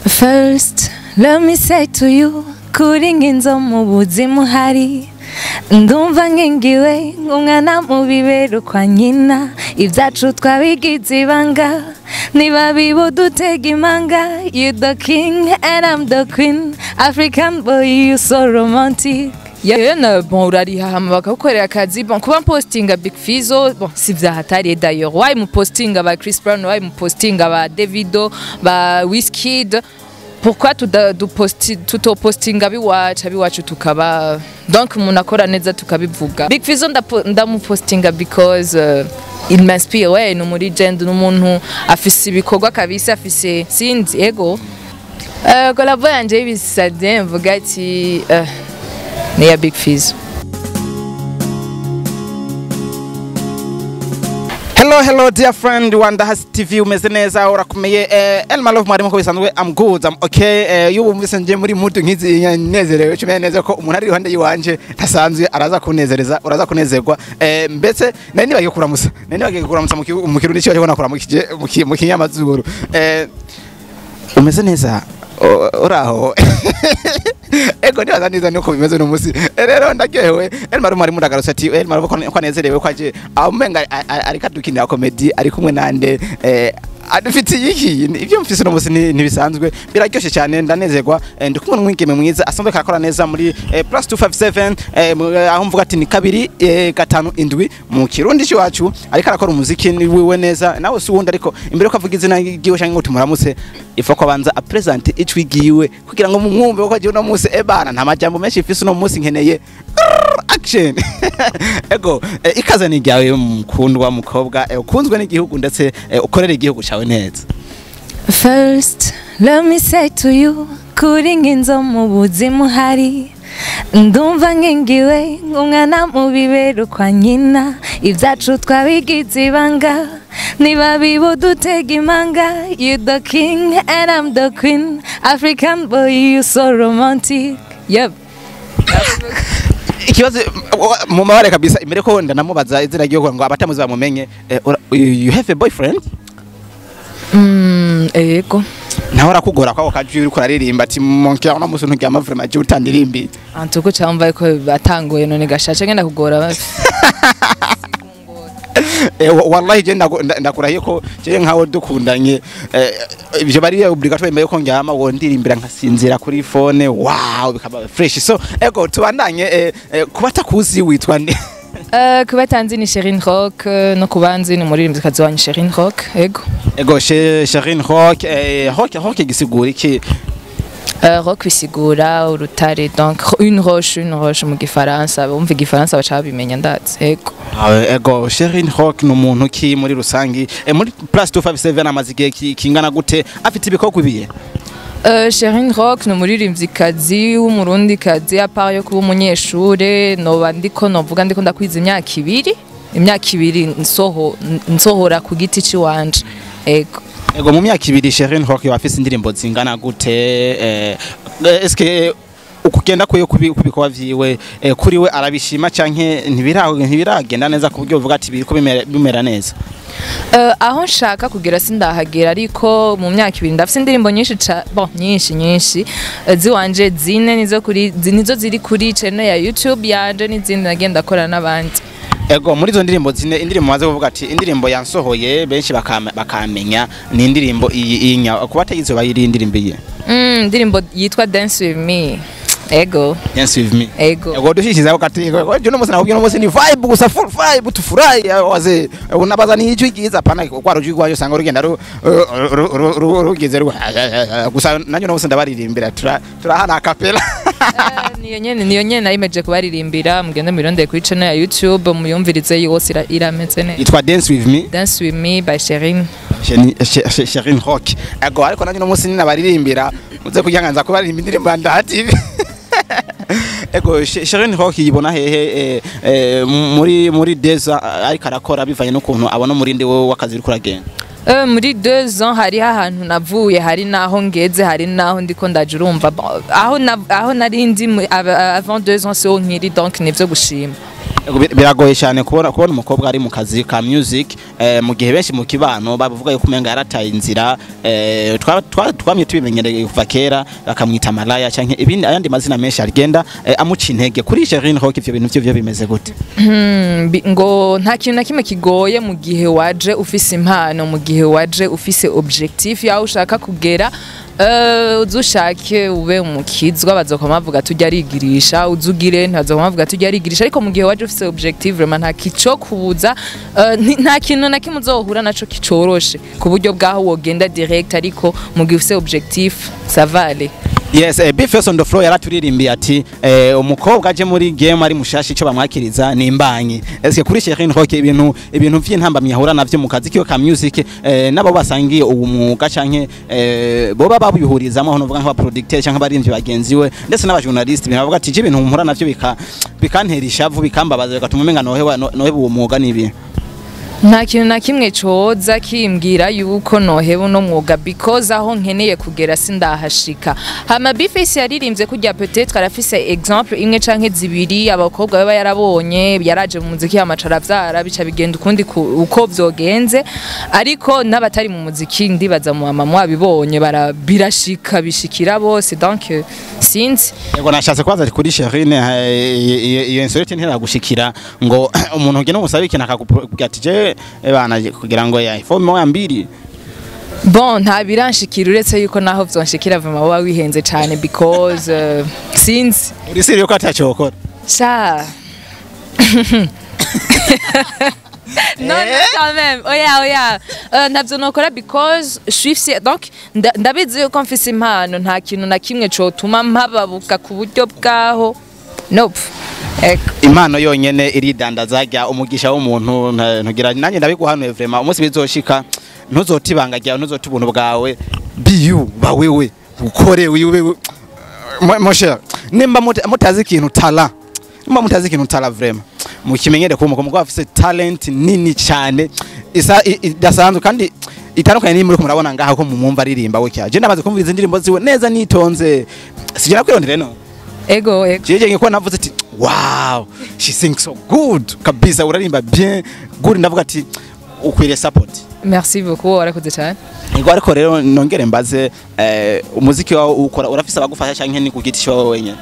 First, let me say to you, kuri nginzo mu buzima uhari, ndumva nkingiwe nk'umwana mu bibero kwa nyina. Ibyacu twabigize ibanga, niba dutega imanga. You the king and I'm the queen, African boy, you so romantic. Yeah, bon, urariha hama bakagukorera akazi. Bon, kuba mpostinga Big Fizzo, bon, si vyahatariye. D'ailleurs, why mu postinga ba Chris Brown, why mu postinga ba Davido, ba Wizkid? Pourquoi tutopostinga abiwacu tukaba? Donc umuntu akora neza tukabivuga. Big Fizzo ndamupostinga because il m'inspire, ouais, ni muri legend, ni umuntu afise ibikorwa kabisa, afise, sinzi, ego. Collabo yanje y'ibisade mvuga ati ni ya Big Fizzo. Hello, hello, dear friend Wanda Has TV, umeze neza, urakomeye? Elma Love mwarimu, ko bisanzwe, I'm good, I'm okay. Iyo wumvise nje muri mood nkizi nezerewe, cyo neza ko umuntu ari iruhande yiwanje ntasanzwe, araza kunezereza, uraza kunezerwa. Mbese nari nibagiye kuramutsa mu kirundi cyo nakuramukije mu kinyamazuru. Umeze neza, uraho? Ego, nibaza neza nuko bimeze no musi. Rero ndaryohewe. Elma Love mwarimu ndagarutse, ati Elma Love ko anezerewe, ko aje amenga ariko adukinira comedy, ari kumwe nande, adufitiye iki? Ibyo mfise no musi ntibisanzwe, biraryoshe cyane, ndanezerwa. Ndi kumwe n'umwigeme mwiza asanzwe karakora neza muri plus 257, aho mvuga ati ni 2 5 7 mu kirundi cyacu, ariko arakora umuziki ni wiwe neza, nawe si wundi. Ariko imbere ko avuga izina ryiwe cyangwa ngo tumuramutse, ifa ko abanza apresente ijwi ryiwe kugira ngo mumwumve, kuko agiye uno munsi ebana nta majambo menshi mfise uno munsi, nkeneye action. Ego, ikaze ni ryawe mukundwa mukobwa, ukunzwe n'igihugu ndetse ukorera igihugu cyawe neza. First, let me say to you, kuri nginzo mu buzima uhari, ndumva nkingiwe nk'umwana mu bibero kwa nyina. Ibyacu twabigize ibanga, niba dutega imanga. You the king and I'm the queen, African boy, you so romantic. Yep. Ikibazo mu mabare kabisa, imbere ko ndanamubaza izina ryiwe ngo abatamuzi bamumenye, you have a boyfriend? Ego. Nawe arakugora kwako kajwi uriko uraririmba ati mon cœur, no musi nturyama vraiment je utandirimbi? Antuko cyambaye ko batanguye none gashace ngenda kugora. Wallahi je ndakurahiye ko je nkawe dukundanye, ivyo bari obligatoire mbere ko ndyama wo ndirimbira nkasinzira kuri phone, wow, bikaba fresh. So ego, tubandanye. Kuba takuzi witwa nde? Kuba tanzi ni Sherine Rock, no kubanzi ni umuririmbyikazi wanyu Sherine Rock, ego. Ego, Sherine Rock, Rock, Rock gisigura iki? Rock bisigura urutare, donc une roche, une roche mu gifaransa. Bumva igifaransa baca babimenya, ndazi, ego. Ego, Sherine Rock ni umuntu ki muri rusangi? Muri plus 257 amaze igihe kingana gute, afite ibikorwa ibiye? Sherine Rock ni umuririmvyikazi w'umurundikazi. À part yo kuba umunyeshure, noba ndiko novuga ndiko ndakwiza imyaka 2, imyaka 2 nsohora ku giti ciwanje, ego. Ego, mu myaka 2 Sherine Rock afise indirimbo zingana gute? Eske ukugenda kwiye kubikorwa vyiwe, kuri we arabishima canke ntibiragenda neza ku buryo uvuga ati biriko bimera neza? Aho nshaka kugera sindahagera, ariko mu myaka 2 ndafise indirimbo nyinshi, bon, nyinshi nyinshi, ziwanje zine nizo kuri nizo ziri kuri channel ya YouTube yanje, n'izindi nagenda akora n'abandi. Ego, muri izo ndirimbo zine, indirimbo maze kuvuga ati indirimbo yansohoye benshi bakamenya ni indirimbo iyi inya, kuba atayizo bayiri indirimbo iyi? Indirimbo yitwa Dance with Me, ego. Dance with Me. Ego. Ego, dushishizaho kati je no musi nakubwira no musi ni vibe gusa, full vibe, tufurahi waze unabaza ni ijwi ryiza pana kwa rujwi rwayo usanga rugenda rugize gusa. Nanyo no musi ndabaririmbira, turahana a cappella. Niyo nyene nayimeje kubaririmbira. Mugende muyirondere kuri channel ya YouTube muyumvirize yose, irameze neza. Yitwa Dance with Me. Dance with Me by Sherine. Sherine Rock. Ego, ariko nanyo no musi ninabaririmbira muze kuyanganza kubaririmba indirimbo ya Ndaha TV. Ego, Sherine Rock yibona hehe muri deza ariko arakora, bivanye n'ukuntu abona umurindi we w'akazi uriko uragenda? Muri 2 ans hariho ahantu navuye, hari naho ngeze, hari naho ndiko ndaje. Urumva, bon, aho nari ndi avant 2 ans siho nkiri, donc nivyo gushima. Biragoye cyane kubona umukobwa ari mu kazi ka music, mu gihe benshi mu kibano bavuga yuko umenga yarataye inzira. Twamye tubimenyereye kuva kera, bakamwita malaya canke ibindi, ayandi mazina menshi agenda amuca intege. Kuri Sherine Rock, ivyo bintu vyo bimeze gute? Ngo nta kintu na kimwe kigoye mu gihe waje ufise impano, mu gihe waje ufise objectif yaho ushaka kugera. Uzushake ube umukizwa, bazokoma bavuga tujya arigirisha, uzugire ntazokoma bavuga tujya arigirisha, ariko mu gihe waje ufise objectif, vraiment nta kico kubuza, nta kintu na kimwe uzohura naco kicoroshe ku buryo bwaho wogenda direct, ariko mu gihe ufise objectif, ça va aller. Yes, B-Face on the floor yaraturirimbiye ati umukobwa aje muri game ari mushashi, ico bamwakiriza ni imbanyi. Eske kuri Sherine Rock, ibintu vy'intambamyi ahura navyo mu kazi kiyo ka music, nabo basangiye uwo mwuga canke boba babihurizamo, aho novuga nk'aba producteur canke abarimvyi bagenzi we ndetse n'aba journalist, ibintu bavuga ati je ibintu mpura navyo bikantera ishavu, bikambabaza, bigatuma umenga noheba noheba uwo mwuga nibi? Nta kintu na kimwe coza kimbwira yuko noheba uno mwuga, because aho nkeneye kugera sindahashika. Hama B-Face yaririmbye kurya, peut-être arafise exemple imwe canke zibiri, abakobwa baba yarabonye yaraje mu muziki hama aravyara, bica bigenda ukundi uko vyogenze, ariko n'abatari mu muziki ndibaza mu mama mwabibonye, birashika, bishikira bose, donc sinzi. Yego, nashatse kubaza kuri Sherine, iyo insolite ntiragushikira ngo umuntu ugena umusabe ikintu akakubwira ati je bana kugira ngo ya iphone moya mbiri? Bon, nta biranshikira, uretse yuko naho vyonshikira vraiment woba wihenze cane, because sinzi. Uri sérieux ko atacyo ukora? Sha. Non, non, quand même. Oya, oya. Ntabyo nokora because je suis fière. Donc, ndabizi yuko mfise impano, nta kintu na kimwe cotuma mpababuka ku buryo bwaho. Nope. Eko. Impano yonyene iridandaza, rya umugisha w'umuntu ntugira. Nanjye ndabiguhanuye vraiment, umunsi bizoshika ntuzota ibanga ryawe, ntuzota ubuntu bwawe. Be you, ba wewe, ukore wiwe. Mon cher, nimba mutazi ikintu talent, nimba mutazi ikintu talent, vraiment mukimenyere ko umukobwa afise talent nini cyane idasanzwe kandi itandukanye n'imwe muri murabona ngaha ko mumwumva aririmba we cyaje. Ndamaze kumviriza indirimbo ziwe neza nitonze, sijya kwirondera no. Ego, ego. Jeje ngiko navuze ati wow, she sings so good kabisa, urarimba bien good, ndavuga ati ukwiriye support. Merci beaucoup, warakoze cyane. Ego, ariko rero nongere mbaze, umuziki wawe ukora urafise abagufasha canke ni ku giti cyawe wenyene?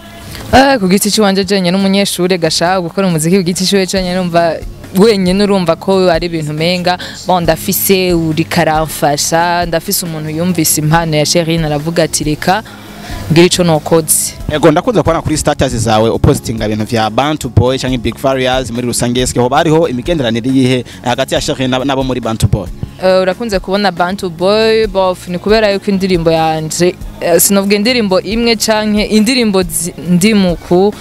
Ku giti ciwanje jenyene, n'umunyeshure gashaka gukora umuziki ku giti ciwe jenyene, urumva wenyene, urumva ko ari ibintu menga. Bon, ndafise uriko aramfasha, ndafise umuntu yumvise impano ya Sherine aravuga ati reka ngira ico nokoze. Ego, ndakunze kubona kuri status zawe upostinga ibintu vya Bantu Boy canke Big Farious muri rusange. Eske hoba hariho imigenderanire yihe hagati ya Sherine nabo muri Bantu Boy? Urakunze kubona Bantu Boy, bof, ni kubera yuko indirimbo yanje, sinovuga indirimbo imwe canke indirimbo ndimuku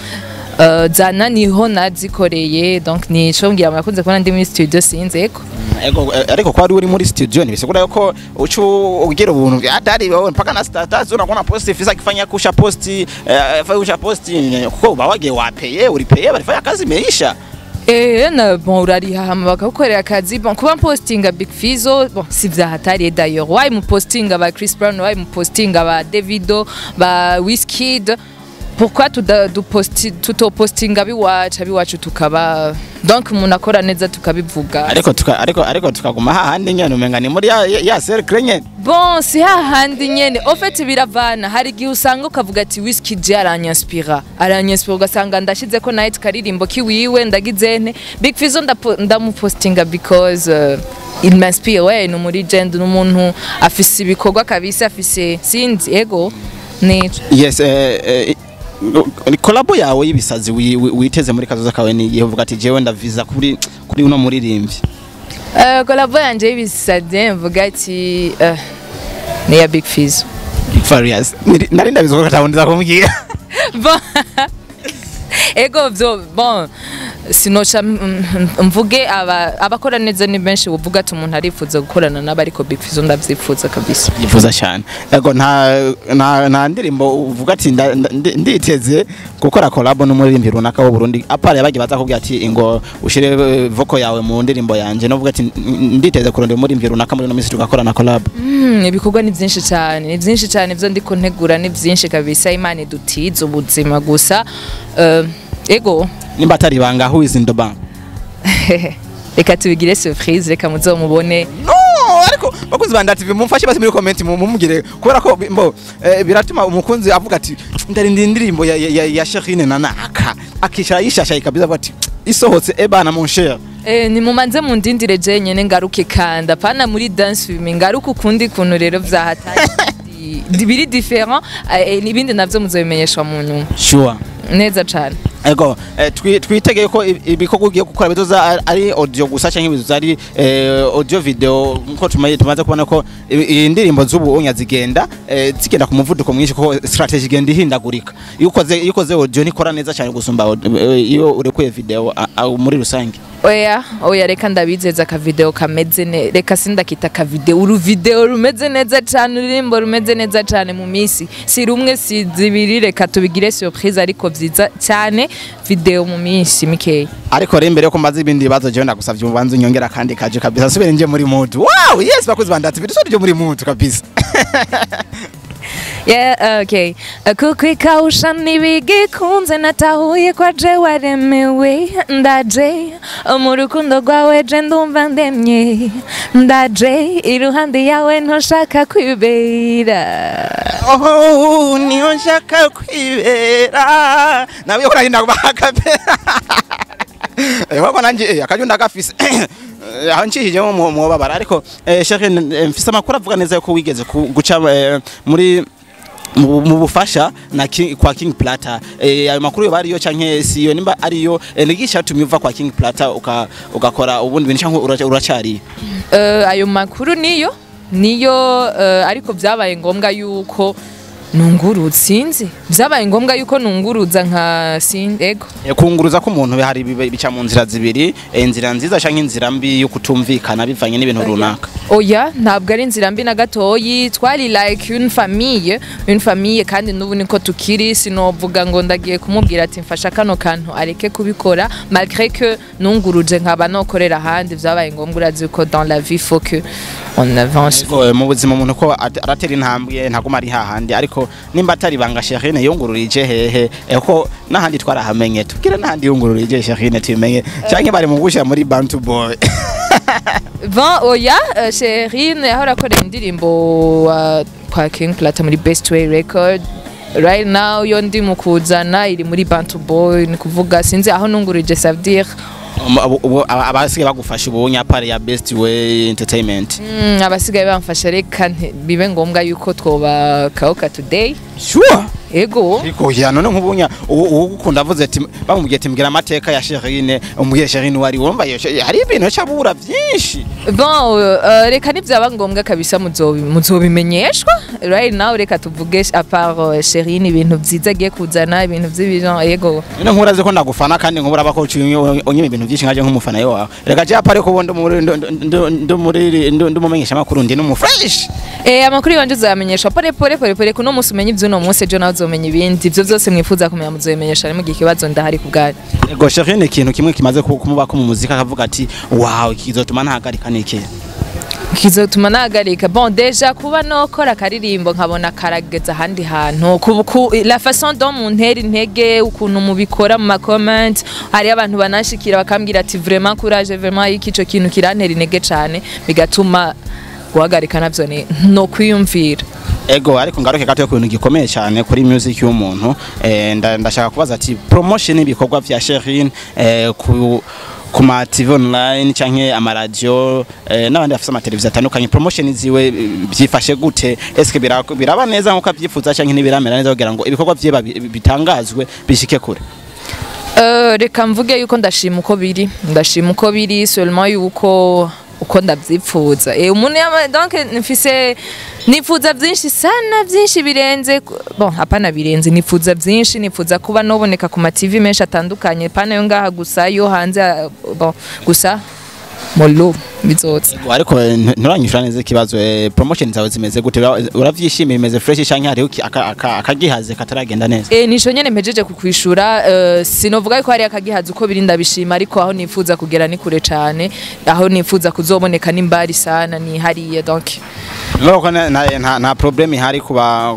zana niho nazikoreye, donc nico ngira murakunze kubona ndi muri studio, sinzi, eko. Ego, ariko ko ari uri muri studio ntibisigura yuko ucu ugira ubuntu bwa atari wowe mpaka na status unakuwa post fisa akifanya kusha posti, kusha posti kuko uba wagiye wapeye, uripeye, barifanya kazi imeisha. Na bon, urariha hama bakagukorera akazi. Bon, kuba postinga Big Fizzo, bon, si vyahatariye. D'ailleurs, why mu postinga ba Chris Brown, why mu postinga ba Davido, ba Wizkid, pourquoi tutopostinga abiwacu tukaba, donc umuntu akora neza tukabivuga? Ariko tukaguma hahandi nyene, umenga ni muri ya cercle nyene. Bon, si hahandi nyene, au fait biravana. Hari igihe usanga ukavuga ati Wizkid je aranyanspira, ugasanga ndashize ko night karirimbo kiwiwe, ndagize nte. Big Fizzo ndamupostinga because il m'inspire, ouais, ni umu legend, ni umuntu afise ibikorwa kabisa, afise, sinzi, ego ni Yes, collabo yawe y'ibisazi witeze muri kazoza kawe ni igihe uvuga ati jewe ndaviza kuri uno muririmbyi? Collabo yanje y'ibisazi mvuga ati ni ya Big Fizzo. Big Farious. Nari ndabizi ko kataboneza kumbwira. Bon, ego vyo, bon, sinoca mvuge abakora neza ni benshi, uvuga ati umuntu arifuza gukorana nabo, ariko Big Fizzo ndavyifuza kabisa. Yifuza cyane. Ego, nta ndirimbo uvuga ati nditeze gukora collabo n'umuririmbyi runaka w'u Burundi, à part yabagiye baza kubwira ati ingo ushire vocal yawe mu ndirimbo yanje, novuga ati nditeze kurondera umuririmbyi runaka muri no minsi tugakorana collab? Ibikorwa ni byinshi cyane, ni byinshi cyane, ibyo ndiko ntegura ni byinshi kabisa. Imana idutize ubuzima gusa. Ego. Nimba atari ibanga, who is in the band? Reka tubigire surprise, reka muzomubone. No, ariko bakunzi ba Ndati, mumfashe basi muri comment mumubwire, kubera ko mbo biratuma umukunzi avuga ati ndarinda indirimbo ya Sherine na naka, akicara yishashaye kabisa, avuga ati isohotse ebana mon cher. Ni mumanze mundindire je nyene ngaruke, kanda pana muri dance film, ngaruke ukundi kuntu rero vyahatari biri différent, n'ibindi navyo muzobimenyeshwa mu nyuma. Sure. Neza cane. Ego, twitegeye ko ibikorwa ugiye gukora bizoza ari audio gusa canke bizoza ari audio video, nkuko tumaze kubona ko indirimbo z'ubu onya zigenda zigenda ku muvuduko mwinshi, kuko strategy igenda ihindagurika. Iyo ukoze audio nikora neza cyane gusumba iyo urekuye video muri rusange. Oya oya, reka ndabizeza aka video kameze ne reka sindakita aka video, uru video rumeze neza cane, ururimbo rumeze neza cane mu misi, si rumwe si zibiri, reka tubigire surprise, ariko vyiza cyane, video mu minsi mikeya. Ariko rero imbere yuko mbaza ibindi bibazo, jewe ndagusavye ubanze unyongera kandi kaje kabisa, subire nje muri mood. Wow, yes, bakozi ba Ndati, bidusubire muri mood kabisa. Yeah, okay. Kukwikausha ntibigikunze, natahuye ko aje waremewe, ndaje mu rukundo rwawe, je ndumva ndemye, ndaje iruhande yawe, ntushaka kwibera. Oh, niyo nshaka kwibera nawe ko narinda kubaka. Wako nanje akajyo ndagafise aho ncishijemo mubabara, ariko Sherine, mfise amakuru avuga neza yuko wigeze guca muri mu bufasha na kwa King Plata. Ayo makuru yo bariyo canke siyo? Nimba ariyo, nigisha tumye uva kwa King Plata ugakora ubundi bintu, canke uracari? Ayo makuru niyo, ariko byabaye ngombwa yuko nunguruza, sinzi, byabaye ngombwa yuko nunguruza nka sin ego. Kunguruza ko umuntu hari bica mu nzira zibiri, inzira nziza canke inzira mbi yo kutumvikana bivanye n'ibintu runaka. Oya, ntabwo ari inzira mbi na gatoyi. Twari like une famille, une famille, kandi n'ubu niko tukiri. Sinovuga ngo ndagiye kumubwira ati mfasha kano kantu areke kubikora, malgré que nunguruje nkaba nokorera ahandi. Vyabaye ngombwa, urazi ko dans la vie faut que on avance. Ego, mu buzima umuntu ko aratera intambwe, ntaguma ari hahandi. Ariko nimba atari ibanga, Sherine yungururije hehe? Ko n'ahandi twarahamenye, tubwire n'ahandi yungururije Sherine tubimenye, canke bari mu gushyira muri Bantu Boy? Bon, oya, Sherine yahora akorera indirimbo kwa King Plata muri Best Way Record. Right now yo ndi mu kuzana iri muri Bantu Boy, ni kuvuga sinzi aho nungurije, ça veut dire Abasigaye bagufasha ubu nyapari ya Best Way Entertainment? Abasigaye bamfasha, reka bibe ngombwa yuko twoba kauka today. Sure. Ego. Ariko ya none nk'ubunya ubu ukunda avuze ati bamubwiye ati mbwira amateka ya Sherine, umubwiye Sherine wari wumva hari ibintu cyabura byinshi. Bon, reka nivyaba ngombwa kabisa muzobimenyeshwa. Right now reka tuvuge à part Sherine, ibintu vyiza agiye kuzana, ibintu vy'ibintu, ego. None nkurazi ko ndagufana, kandi nkubura bako unyima ibintu byinshi nkaje nk'umufana yo wawe. Reka je apare ko ndo muri ndo muri ndo mumenyesha makuru, ndi n'umu fresh. Amakuru yanje uzayamenyeshwa pole pole pole pole. Kuno munsi umenye ivy'uno munsi, ejo nawe uzomenya ibindi. Ivyo vyose mwifuza kumenya muzobimenyesha. Ni mu gihe ikibazo ndahari ku bwanyu. Ego, Sherine, ikintu kimwe kimaze kumubako mu muzika akavuga ati wow, kizotuma ntahagarika niki? Kizotuma nahagarika, bon, déjà kuba nokora akaririmbo nkabona karageza ahandi hantu, la façon dont muntera intege, ukuntu mubikora mu ma comment, hariyo abantu banashikira bakambwira ati vraiment courage, vraiment iki, ico kintu kirantera intege cane, bigatuma guhagarika navyo ni no kwiyumvira. Ego, ariko ngaruke gato ku bintu gikomeye cyane kuri music y'umuntu. Ndashaka kubaza ati promotion y'ibikorwa vya Sherine ku ma TV online canke amaradio n'abandi bafise amateleviziyo atandukanye, promotion ziwe byifashe gute? Eske biraba neza nkuko avyifuza, canke ntibiramera neza kugira ngo ibikorwa vyiwe bitangazwe bishike kure? Reka mvuge yuko ndashima uko biri, ndashima uko biri, seulement yuko uko ndavyipfuza, umuntu yama donc mfise nifuza byinshi sana, byinshi birenze bon, hapana birenze, nifuza byinshi, nifuza kuba noboneka ku ma TV menshi atandukanye, pana yo ngaha gusa, yo hanze, bon, gusa Molo bizoza. Ariko nturanyishura neza ikibazo, promotion zawe zimeze gute? Uravyishimiye, imeze fresh, canke hariho akagihaze kataragenda neza? Nico nyene mpejeje kukwishura, sinovuga yuko hari akagihaze, uko biri ndabishima, ariko aho nifuza kugera ni kure cane, aho nifuza kuzoboneka n'imbari sana ni hariya, donc Nuko nta problem ihari kuba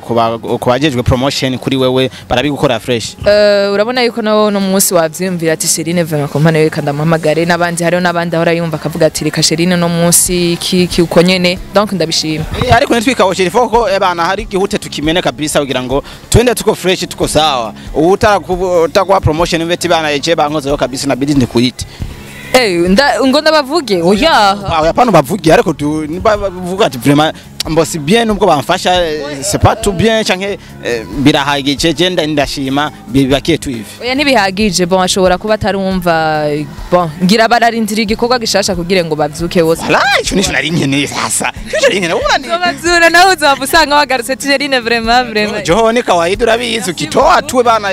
kubajejwe promotion kuri wewe, barabigukora fresh? Urabona yuko no munsi wavyiyumvira ati Sherine vraiment kompane reka ndamuhamagare, n'abandi, hariho n'abandi ahora yumva akavuga ati reka Sherine no munsi iki uko nyene, donc ndabishima. Ariko nitwikawoshe ifo ko ebana hari gihute tukimene kabisa kugira ngo twende tuko fresh, tuko sawa. Utakuwa promotion mveti bana eje bankozeho kabisa na bidi ndikuite. Ngo ndabavuge? Oya. Oya, pano bavuge, ariko tu bavuga ati vraiment mbo si bien, nubwo bamfasha c'est pas tout bien, canke birahagije, je ndashima bibakiye tu hivi. Oya, ntibihagije. Bon, ashobora kuba atarumva, bon, ngira bararindira igikorwa gishasha kugira ngo bavyuke bose. Wala, ico nico nari nkeneye sasa, ico nari nkeneye ubona ni Bavyura nawe uzaba usanga wagarutse Sherine, vraiment vraiment. Joho ni kawaida, urabizi ukitoa tuwe bana.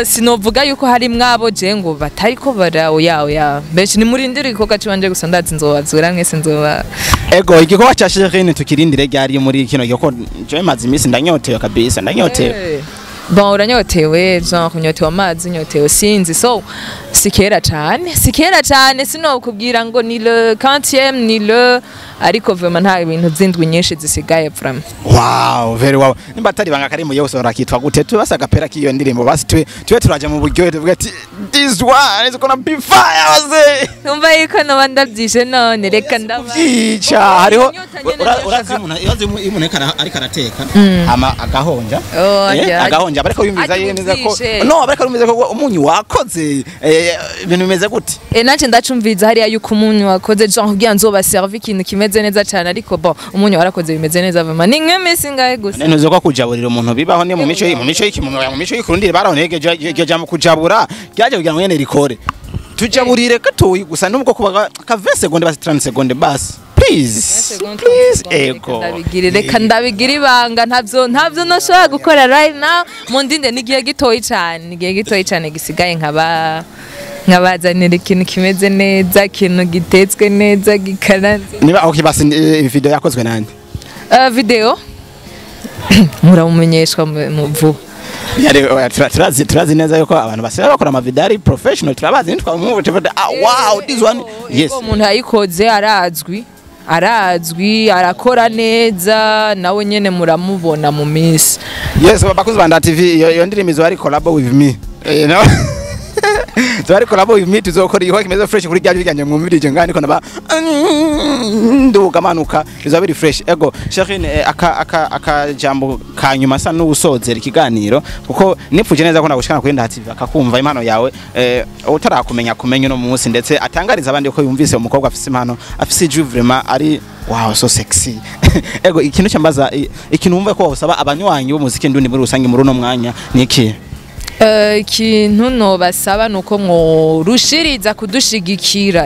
Sinovuga yuko hari mwabo je ngo batariko bara, oya oya, benshi nimurindira igikorwa ciwanje gusa, ndazi nzobavyura mwese nzoba. Ego, igikorwa ca Sherine tukirindire ryari muri kino gihe, ko je maze iminsi ndanyotewe kabisa, ndanyotewe. Bon, uranyotewe, genre unyotewe amazi, unyotewe sinzi, so si kera cane, si kera cane, sinokubwira ngo ni le quantième ni le, ariko vraiment nta bintu vy'indwi nyinshi zisigaye vraiment. Wow, very wow. Nimba atari banga kari mu yose urakitwa gute? Tubasa agapera k'iyo ndirimbo basi, tube turaja mu buryohe, tuvuga ati this one is gonna be fire wase. Numva yuko noba ndavyishe none, reka ndaba Vyica hariho urazi umuntu urazi iyo umuntu ariko arateka ama agahonja, agahonja bariko yumviza neza ko no bariko yumviza ko umunyu wakoze, ibintu bimeze gute? Nanje ndacumviza hariya yuko umunyu wakoze, genre kugira nzoba serve ikintu kimeze neza cyane, ariko bon, umunyu warakoze bimeze neza vraiment, ni nk'imisi ngahe gusa. Ntuzi ko kujaburira umuntu bibaho, ni mu mico y'ikurundi baronegeje iryo jambo kujabura ryaje kugira ngo nyene rikore. Tujaburire gatoyi gusa, nubwo kuba ka 20 seconde basi, 30 seconde basi, please please, ego. Reka ndabigira ibanga, ntavyo noshobora gukora right now, mundinde n'igihe gitoyi cyane, igihe gitoyi cyane gisigaye nkabazanira ikintu kimeze neza, ikintu gitetswe neza, gikaranze. Niba okay basi, video yakozwe nande? Video muramumenyeshwa mu vuba. Turazi neza yuko abantu basigaye bakora amavideo ari professional, turabazi nitwa wow this one, yes. Umuntu yayikoze arazwi, arakora neza, nawe nyene muramubona mu minsi. Yes, bakuzi ba Nda TV, iyo ndirimbo izo ari collab with me. No Tuwari collab with me, tuzokora igikorwa kimeze fresh kuri rya jwi mwumvirije ngani ko naba nduga manuka, bizoba biri fresh. Ego Sherine, aka jambo kanyuma sa n'ubusozera ikiganiro, kuko nipfuje neza ko nagushikana kuri Nda TV akakumva impano yawe, utarakumenya kumenya uno munsi, ndetse atangariza abandi ko yumvise umukobwa afise impano, afise ijwi vraiment ari wow, so sexy. Ego, ikintu cyambaza, ikintu wumva ko wasaba abanywanyi b'umuziki ndundi muri rusange muri uno mwanya ni iki? Ikintu nobasaba nuko mworushiriza kudushigikira,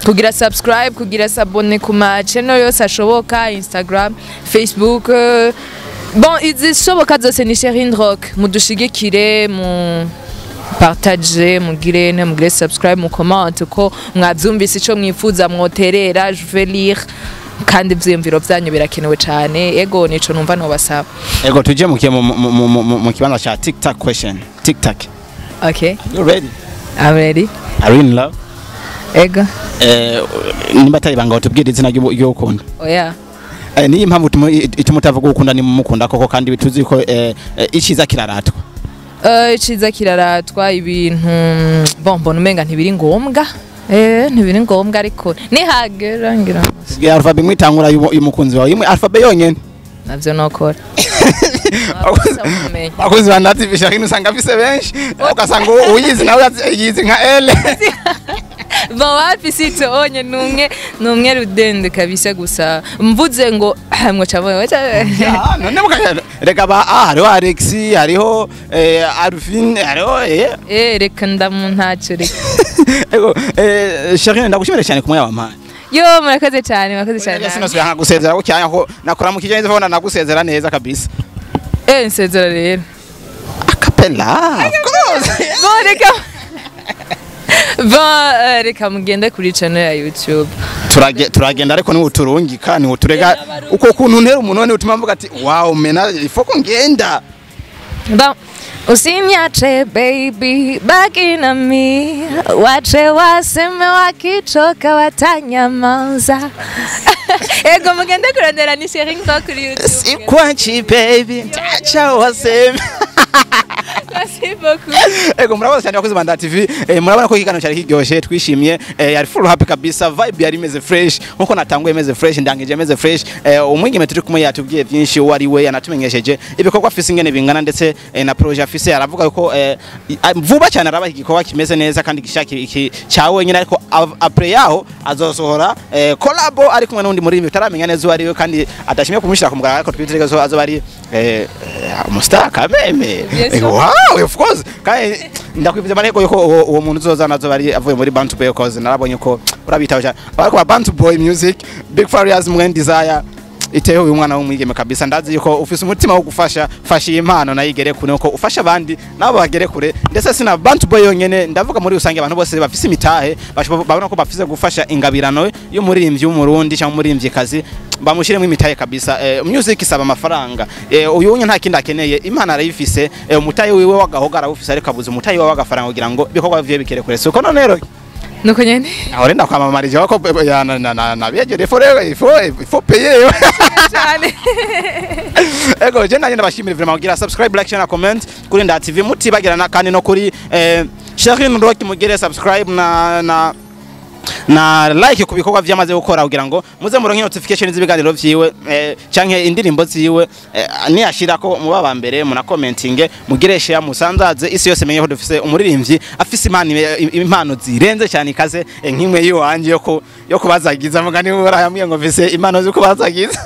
kugira subscribe, kugira s'abonner ku ma channel yose ashoboka, Instagram, Facebook, bon izishoboka zose ni Sherine Rock, mudushigikire, mu partage, mugire ne mugire subscribe, mu comment uko mwavyumvise, ico mwifuza mwoterera, je vais lire, kandi ivyiyumviro vyanyu birakenewe cane. Ego, nico numva nobasaba. Ego, tuje mu kibanza cha tic tac question. Tic tac. Okay. You ready? I'm ready. Are you in love? Ego. Nimba atari banga utubwire izina ry'ukunda. Oya. Niyi impamvu ituma utavuga ukunda ni mukunda koko, kandi tuzi ko iciza kiraratwa. Iciza kiraratwa, ibintu bon mbona umenga ntibiri ngombwa. Ntibiri ngombwa, ariko nihagera ngira. Bwira alphabet imwe itangura y'umukunzi wawe, imwe alphabet yonyene. Navyo nokora. Bakuzi ba Nda TV, Sherine usanga afise benshi, ugasanga uyizi nawe yizi nka L. Bon, wapi sito onye numwe rudende kabisa, gusa mvuze ngo mwo cabo. None reka ba A hariho Alex, hariho Alvin, hariho reka ndamu ntacyo reka. Ego, Sherine ndagushimira cyane kumwe wampaye. Yo, murakoze cyane, murakoze cyane. Sinasubira nkagusezera ko cyane ko nakora mu kijanye neza, nagusezera neza kabisa. Nsezera rero. Acapella. Of course. Bon, reka. Bon, reka mugende kuri channel ya YouTube. Turagenda ariko ni uturungika, ni uturega uko kuntu ntera umuntu, ni utuma mvuga ati: "Wow, mena ifoko ngenda." Bon, usiniache baby, baki na mi, wache waseme, wakichoka watanyamaza. Ego, mugende kurondera ni sharing talk kuri YouTube. Sikwachi baby, ntacha waseme. Merci beaucoup. Ego, murabona cyane abakozi ba Nda TV, murabona ko ikiganiro cyari kiryoshye, twishimye, yari full happy kabisa, vibe yari imeze fresh nkuko natanguye imeze fresh, ndangije imeze fresh. Umwigeme turi kumwe yatubwiye byinshi uwo ari we, yanatumenyesheje ibikorwa afise ingene bingana, ndetse na projet afise. Aravuga ko vuba cyane arabaha igikorwa kimeze neza kandi gishaka iki cya wenyine, ariko après yaho azosohora collabo ari kumwe n'undi muri utaramenya neza uwo ari we kandi adashimye kumushyira ku mugaragaro, ariko twiteze ko azoba ari umustar kameme. Yes, sir. Wow, of course. Kandi ndakwifuza amareko yuko uwo muntu uzoza azoba ari avuye muri Bantu Boy, cause narabonye ko urabitaho cyane. Ariko ba Bantu Boy Music, Big Farious, Mwen Desire iteho uyu mwana w'umwigeme kabisa. Ndazi yuko ufise umutima wo gufasha, fasha iyi impano nayo igere kure uko ufasha abandi nabo bagere kure. Ndetse sina Bantu Boy yonyene ndavuga, muri rusange abantu bose bafise imitahe babona ko bafise gufasha ingabirano y'umuririmbyi w'Umurundi cyangwa umuririmbyikazi, bamushyiremo imitahe kabisa. Music isaba amafaranga. Uyu unye nta kindi akeneye, impano arayifise, umutahe wiwe w'agahoga arawufise, ariko abuze umutahe wiwe w'agafaranga kugira ngo ibikorwa vyiwe bikere kure. Suko none rero Nuko nyene. Aho renda kwamamarije ko ya na na na na byegereye, faut rero il faut payer. Cyane. Ego, je nanjye ndabashimira vraiment. Kugira subscribe, like, share na comment kuri Nda TV, mutibagirana kandi no kuri Sherin Rock, mugire subscribe na like ku bikorwa vyamaze gukora kugira ngo muze muronke notification z'ibiganiro vyiwe, canke indirimbo ziwe, niyashirako muba ba mbere, muna commenting, mugire share, musanzaze isi yose menye ko dufise umuririmbyi afise impano zirenze cyane ikaze, nk'imwe yiwanje yo kubazagiza. Mugani ura yambwiye ngo mfise impano zo kubazagiza.